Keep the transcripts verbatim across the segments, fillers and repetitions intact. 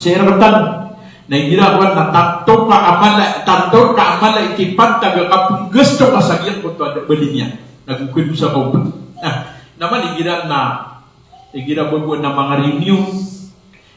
Sii rktano. Na igira a kowan na tanto ka a mala, tanto ka a mala i kipantag a kapnggasto ka sa giyangkoto a da a bali niyan. Na go kadosa ka oba. Na, na man igira na, igira ba kowan na manga reunion,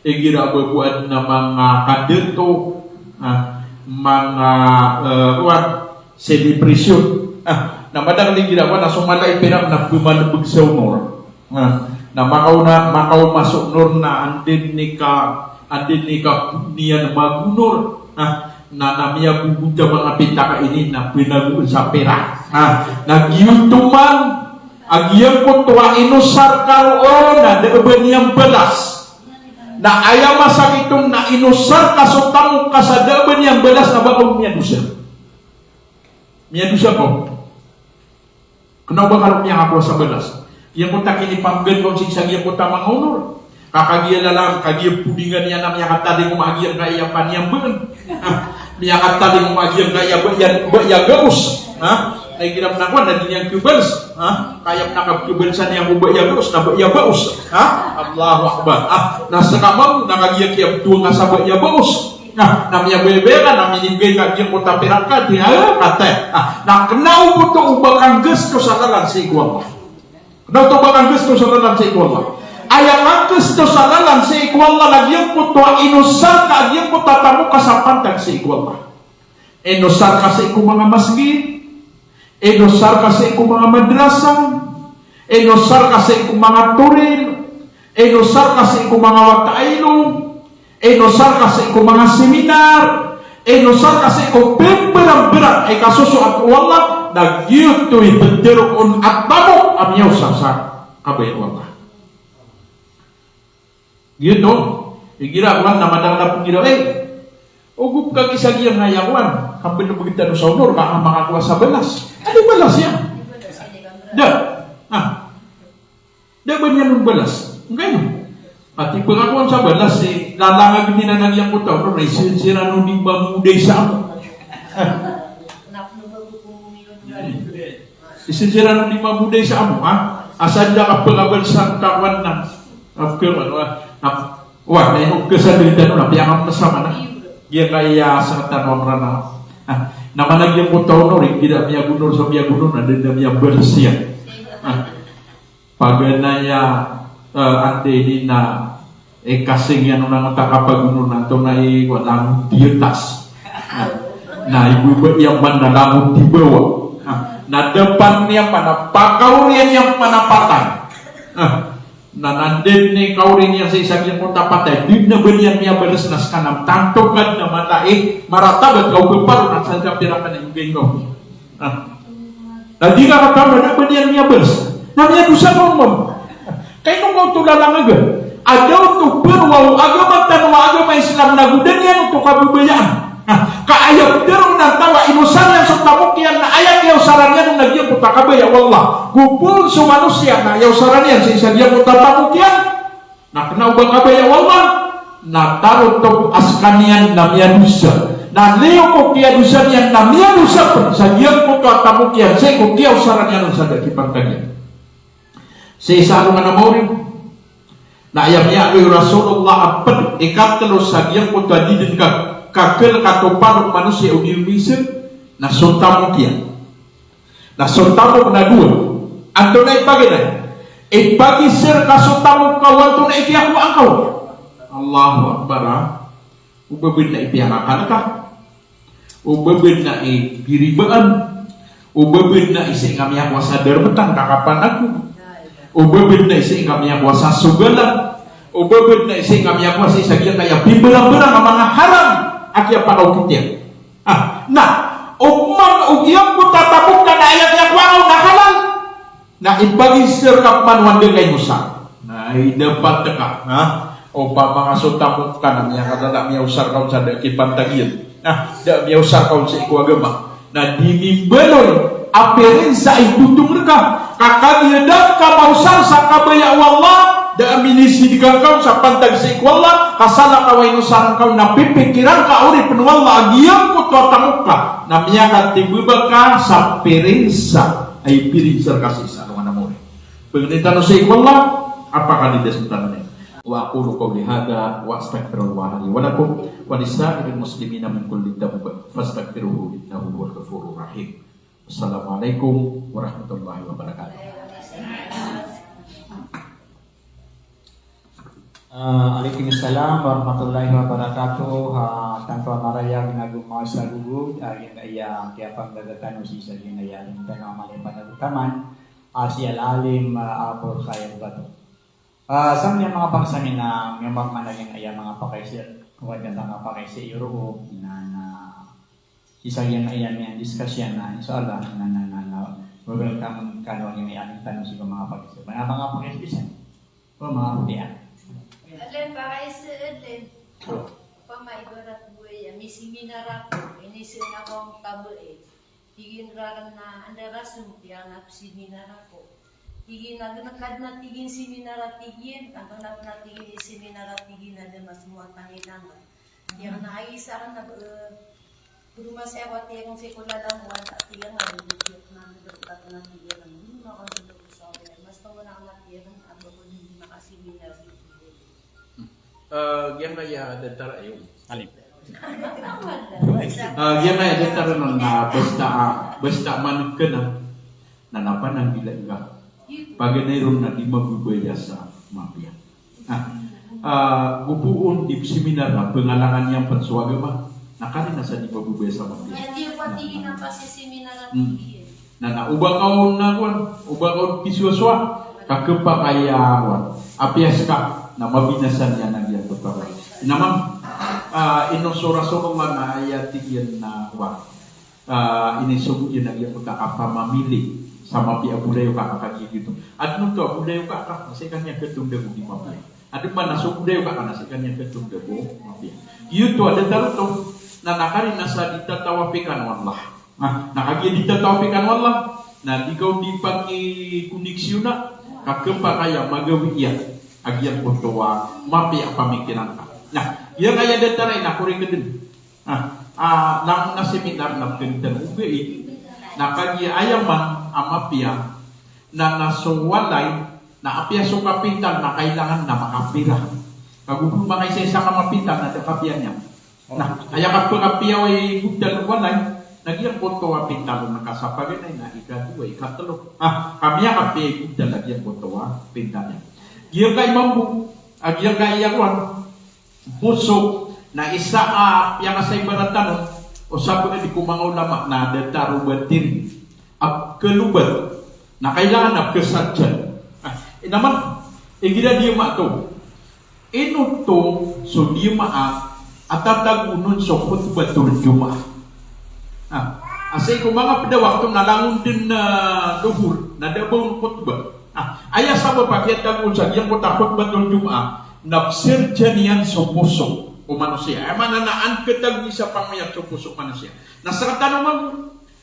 igira ba kowan na manga kandidato, ah, manga, eh, kowan, celebration. Ah, na madakl igira kowan na so mala i pirak na pmalbg sa onor. Na, na makaoma, makaoma so onor na anda dn i ka, anda dn i ka niyan magonor. Na, na, na miyagogonta manga pitaka ini na pnagoon sa pirak. Na, na giyoto man a giyangkoto a inosar ka roo na da a ba niyan balas. Na aya masakit on na inosar ka so tamok ka sa da a ba niyan balas na ba ka on miyadosa. Miyadosa ka on. Kna o ba ka roo miyakakowa sa balas. Giyangkoto a kinipamgad ka on sii sa giyangkoto a manga onor. Ka kagiya lalan, kagiya podingan iyan a miyakatalingoma a giyangkaya pn iyan bn. Ha? Miyakatalingoma a giyangkaya ba iyan, ba iyan gaos. Ha? Na igira pn a kowan na di niyan khabalas. Ha? Ka aya pn a kapkhabalasan iyan ko ba iyan gaos, na ba iyan baos. Ha? Allahu Akbar. Ha? Na ska mambo na kagiya kiyabtowan ka sa ba iyan baos. Na, na miyabayabaya ka, na minibgay ka giyangkoto a pirak ka, di, ah, kataya. Ah, na kna oto o ba kanggasto sa lalan sii ko Allah. Kna oto o ba kanggasto sa lalan sii ko Allah. Aya kanggasto sa lalan sii ko Allah na giyangkoto a inosar ka, giyangkoto a tamok ka sa pantag sii ko Allah. Inosar ka sii ko manga masgit, inosar ka sii ko manga madrasa, inosar ka sii ko manga toril, inosar ka sii ko manga wata a ilog, inosar ka sii ko manga seminar, inosar ka sii ko pmbarambarang i kasosoat o Allah, na giyoto i ptharoon a tamok a miyaosar sa kabaya o Allah. Giyoto, igira kowan na madakl a pnggiraw, eh, ogop ka gii sa giyangkaya kowan, ka pnbgtano sa onor, ka makakowa sa balas. Anda i balas iyan? Da. Ah. Da a ba niyan on balas. Ngkaino? Ati pkakowan sa balas, eh, lalangag iyan a giyangkoto a onor, na isinsiran o di mamodai sa amok. Isinsiran o di mamodai sa amok, ha? Asar da ka pkabalasan ka kowan na. Apkhawan, wa, na, wa, na ino khasadr tano na piyakapnasama na. Giyangkaya sktano a Mranaw. Ha? Na mana giyangkoto a onor, igira miyagonor sa miyagonor, na da a miyabalas iyan. Ha? Paganay a, eh, anday ini na, eh, kasing iyan on a ngka kapagonor na antonaa i, kowan, langon di atas. Na, na i baba iyan man na langon di bawa. Na, na dapat niyan man na pakaoriyan iyan man a patay. Na, na anda dn i kaori niyan sii sa giyangkoto a patay, di na ba niyan miyabalas na ska na tanto ka dn a mala i maratabat ka o ba paro na sa kapira ka na inggainggaw. Na, na di ka katawan a ba niyan miyabalas. Na miyadosa ka on mambo. Ka ino ka oto lalangaga? A da oto pharoa o agama tano a agama Islam na go da niyan oto kababayaan. Na, ka aya ptharoon a taw a inosar iyan so tamok iyan na aya kiyaosaran iyan on na giyangkoto a kabaya o Allah. Go poon so manosiya na aya osaran iyan sii sa giyangkoto a tamok iyan. Na kna o ba kabaya o Allah, na tarotop a skaniyan na miyadosa. Na liyo ko kiyadosa niyan na miyadosa pn sa giyangkoto a tamok iyan, sii ko kiyaosaran iyan on sa da a kipantag iyan. Sii sa alongan a maori, na aya miyaaloy o Rasulullah a pd ikatlo sa giyangkoto a di dn ka, kakl katopan o manosiya o di miyadosa, na so tamok iyan. Na so tamok na dowa. Antonaa i paganay? Ipagiza rka so tamok ka o antonaa i kiyakowaan ka on. Allahu Akbar, ha? O ba bnar i piyakakal ka. O ba bnar i giribaan. O ba bnar i sii nga miyakowa sa darbetan ka kapanagong. O ba bnar i sii nga miyakowa sa sogalan. O ba bnar i sii nga miyakowa sii sa giyangkaya pimbarambarang a manga haram a kiyapakaokit iyan. Ah, na, opama o giyangkoto a tamok ka na aya kiyakowaa on na halal. Na ipagiza rka pman o anda ka inosar. Na idapat ka, ha? Opama ka so tamok ka na miyakadada miyaosar ka on sa da a kipantag iyan. Na, da a miyaosar ka on sii ko agama. Na di mimbaloy a pirinsa i botong rka. Ka kagiya da ka maosar sa kabaya o Allah, da a minisidka ngka on sa pantag sii ko Allah, ka salakaw a inosaran ka on na pipikiran ka a oripn o Allah a giyangkoto a tamok ka na miyakatibaba ka sa pirinsa a ipirinsa rka sii sa alongan a maori. Pangnin tano sii ko Allah a pakalidas tano niyan. وأقول قولي هذا وأستغفر الله لي ولكم ولسائر المسلمين من كل ذنب فاستغفروه إنه هو الغفور الرحيم. السلام عليكم ورحمة الله وبركاته. Ah, alaikum salam warahmatullahi wabarakatuh. Ah, tanto a marayag nago masa gogod, ah, giya, ah, kiyapanggaga tano sii sa giya, ah, tano a mala i panagtaman, ah, si Al-Alim, ah, Abul Khair Bato. Ah, sa manga paksa mi na, miyamag man a giya, ah, manga pakaisi, wajib a manga pakaisi iyo roo, na, na, Isa iyan a, iyan, iyan discuss iyan na, insha Allah, na, na, na, na, welcome kano iyan, iyan tano sii ko manga pag-isa. Manga, manga pag-isa. O manga pia. Alen, para isa, alen. Opama ibarat bo aya, misiminar ako, inisaan ako a tabai. Tig iyan rkano na anda ka sompiya na psiminar ako. Tig iyan a gnekad na tig iyan siminar a tig iyan, antonaa pn a tig iyan i siminar a tig iyan a da mas mowatan i langon. Tig iyan a isa akn a, eh, Guru, masa ako, tig iyan, sii ko lalangowan, tig iyan a, tig iyan a, tig iyan a, tig iyan a, tig iyan a, mas taw na, tig iyan a, aba ko di makasiminar. Eh, giyangkaya datar ayo. Alim. Eh, giyangkaya datar ayo na basta, ah, basta maneg ka na, na napananggila ka. Paganay ron na di mababaya sa mapiya. Na, ah, gopoon di seminar na pangalangan iyan pn so agama. Na karina sa di mababaya sa mapiya. Na di ako tig iyan a pasiseminar a tig iyan. Na, na, o ba ka on na kowan, o ba ka on kisowasowa, ka khapakay a kowan. Apiya ska, na mabinasa niyan a giyangkoto a kowan. Inaman, ah, ino so Rasulullah na aya tig iyan na kowan. Ah, inisogo iyan a giyangkoto a kapamamili sa mapiya a bolayoka ka kagiya giyoto. Adn oto a bolayoka ka, na sii ka niyan khatondog o di mapiya. Adn man a so bolayoka ka na sii ka niyan khatondog o mapiya. Giyoto a datar oto, na, na karina sa di tatawapikan o Allah. Na, na kagiya di tatawapikan o Allah, na di ka on di pakikoneksiyona, ka khapakay a magawii iyan a giyangkoto a mapiya a pamikiran ka. Na, giyangkaya datar ayo na korek dn. Ah, ah, langon a seminar na pkhantan o gai, na kagiya aya man a mapiya, na, na so walay, na apiya so kapintal na kailangan na makapira. Kago pn makaisa-isa ka mapintal na da kapiya niyan. Na, aya kapkapiya o igodal o walay, na giyangkoto a pintal na kasapaganay na ikadowa, ikatlo. Ah, ka miyakapiya igodal a giyangkoto a pintal iyan. Giyangkai mambo, ah, giyangkai iyakowan. Poso, na isa a piyakasaibaratan on o sabagi ko manga ulama na datar o batil a kalobat, na kailangan a pkhasarjan. Ah, inaman, igira diyama oto. Ino oto so diyama a tatago on so khutbatul Jumaah. Ah, a sii ko manga pd a wakto na langon dn a Dhuhr, na da ba on khutbah. Ah, aya sabap a kiyatago on sa giyangkoto a khutbatul Jumaah, na psarjan iyan so poso o manosiya. Aya maana na an khatago i sa pangoyat so poso o manosiya. Na sktano mambo,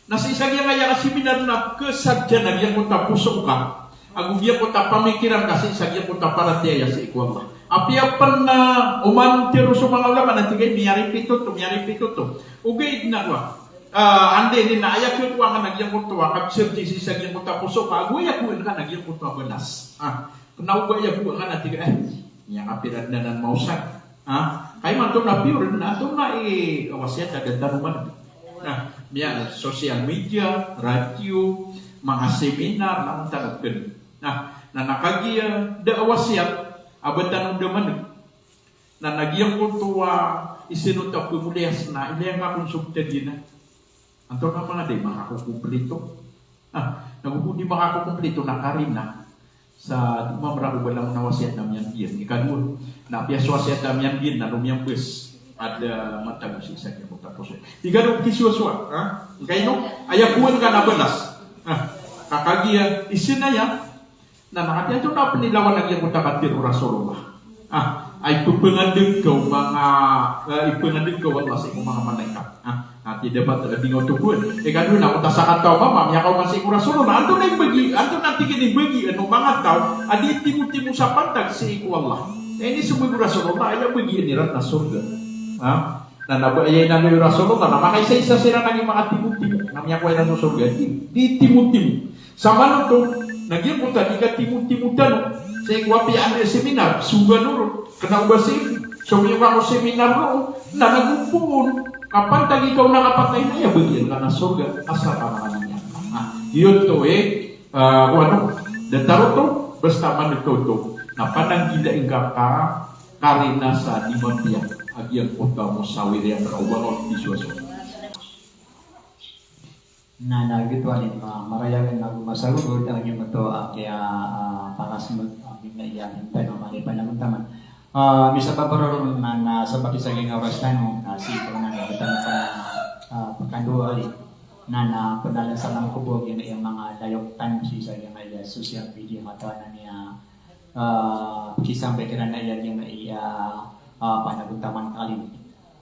na sii sa giyangkaya a seminar na khasarjan a giyangkoto a poso ka, ago giyangkoto a pamikiran ka sii sa giyangkoto a paratiyaya sii ko Allah. Apiya pn na oman tero so manga ulama na tig iyan miyaripit oto, miyaripit oto. Ogaid na kowa. Ah, anda ini na aya khakowa ngka na giyangkoto a kapsarjan sii sa giyangkoto a poso ka, ago aya kowa ngka na giyangkoto a balas. Ah, kna o ba aya kowa ngka na tig iyan, eh, miyakapira dn anan maosad. Ah, ka imanto na piyor na antonaa i wasiyat a da tano maneg. Na, miya social media, radio, manga seminar, na onta na pn. Na, na, na kagiya da a wasiyat a ba tano da maneg. Na, na giyangkoto a isino ta pmoliyas na ilaya ngka kon so btad iyan a. Antonaa manga da i makakokomplito. Ah, na go di makakokomplito na karina sa di mamra ko ba langon a wasiyat na miyanggiyan. Ikadowa, na apiya so wasiyat a miyanggiyan na lomiyambas a da matago sii sa giyangkoto a poso. Ikadowa, kisowasowa, ha? Ngkaino, aya kowa ngka na balas. Ah, ka kagiya, isin aya, Na, na kagiya antonaa pn i lawan a giyangkoto a katharo o Rasulullah. Ah, a ipphangandg ka o manga, eh, ipphangandg ka o Allah sii ko manga malaikat. Ah, na tig iyan a dapat a di nga oto kowan. Ikadowa na, o ta sakataw a mama, miyakaoma sii ko Rasulullah. Antonaa i bagi, antonaa tig iyan i bagi o manga taw a di timotimo sa pantag sii ko Allah. Na inismbag o Rasulullah, aya bagian iran na sorga. Ah, na, na ba aya inaloy o Rasulullah, na makaisaisa siran a di makatimotimo. Na miyakowa iran so sorga, di, di timotimo. Samanoto, na giyangkoto a di katimotimo tano. Sii ko apiya a seminar, sogat ron, kena o ba sii, so miyaoma ko seminar ron, na nagopoon, ka pantag i kaona kapatay na aya bagian ka na sorga, asar ka makanyan. Na, giyoto i, ah, o ano, datar oto, basta maneg ka oto, na pananggilai ngka ka, karina sa di mapiya a giyangkoto a mosawir iyan ka o ba ka on di sowasowa. Na, na giyoto a lima, marayag na go masagogod a giyoto a kiya, ah, pangasmut a giya iyan tano mala i panagontaman. Ah, misabap ron na, na sabap sa giyangkai a oras tano, na sii ko na, na tano pa, ah, pakandoa rin. Na, na padalan salam ko bo a giya manga layok tano sii sa giyangkai a social media, katawan ami a ah, pkisampay kiran aya giyangkaya, ah, panagontaman kali.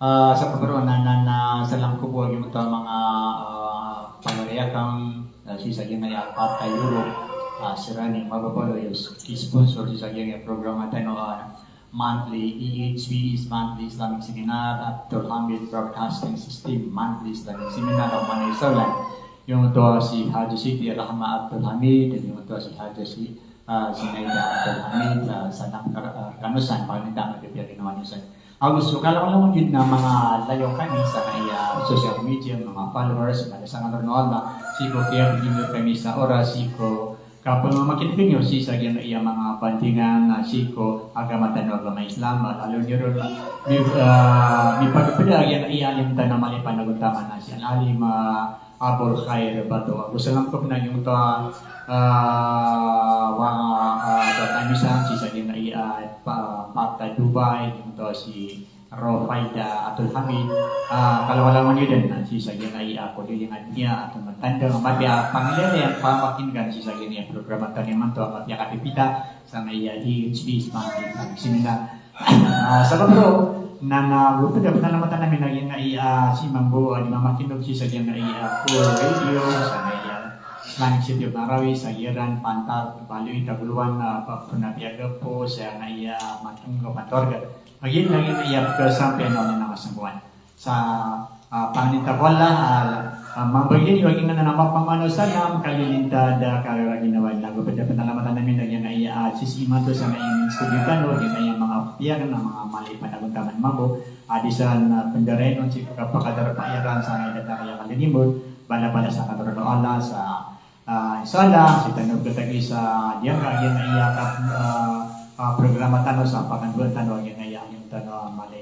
Ah, sa pagaro na, na, na salam ko bo a giyoto a manga, ah, pagari akn, ah, sii sa giyangkaya a parta Europe, ah, siran i mababaloy a ki-sponsor sii sa giyangkaya a programa tano, ah, monthly E H B, is Monthly Islamic Seminar, Abdul Hamid Broadcasting System, Monthly Islamic Seminar, a manay sa olan. Giyoto si Haji Siti Rahma Abdul Hamid, giyoto si Haji si ah, Zinaida Abdul Hamid, ah, sa Nam Kar-, ah, Kanosan, pangni tano di piya ginawa niyo san. Ago so kalangkalangon dn a manga layok ami sa kaya social media, manga followers, manga sangan ron o Allah, sii ko kiyabigiyan kami sa oras, sii ko kapamamakineg niyo sii sa giyangkaya manga bandingan, ah, sii ko agama tano a agama Islam, ah, lalo niyo ron, ah, mi-, ah, mipagpda a giyangkaya alim tano a mala i panagontaman a si Al-Alim, ah, Abul Khair Bato. Ago salam ko pn a giyoto a, ah, wa, ah, da kami san sii sa giyangkaya, ah, pa-, parta Dubai, giyoto si Rofaida Abdul Hamid. Ah, kalangkalangon iyo dn sii sa giyangkaya a koliling a doniya a tomatanda a mapiya a pangilalayan, pamakingan sii sa giyangkaya a programa tano imanto a mapiya kapipita sa giyangkaya E H B Islamic Seminar. Ah, sabap roo, na, na go pd a panalamatan ami na giyangkaya, ah, si Mambo, ah, di mamakineg sii sa giyangkaya, ah, ko radio, sa giyangkaya Islamic City of Marawi, sa Iran, Pantar, Baloy, Tagoloan, ah, pa-, pn a piyagapo, sa giyangkaya, ah, Matenggo, Patorga. Lagid, lagid, giyangkaya pkasampay na, na, na, kasamboan. Sa, ah, pangni ta ko Allah, ah, ah, mabagi iyo a giyangkanan a mapamano sa na, makailay ta da ka raginawa. Na go pd a panalamatan ami na giyangkaya, ah, sii sa imanto sa giyangkaya studio tano, giyangkaya manga piyagan a manga mala i panagontaman mambo, ah, di san, ah, pndarainon sii ko kapakadarpa iran sa giyangkaya datar a kalilimod, balabalas a katharo o Allah sa, ah, insha Allah, sii tano pkatagi sa giyangkaya, giyangkaya, ah, ah, programa tano sa pakandoan tano, giyangkaya alim tano a mala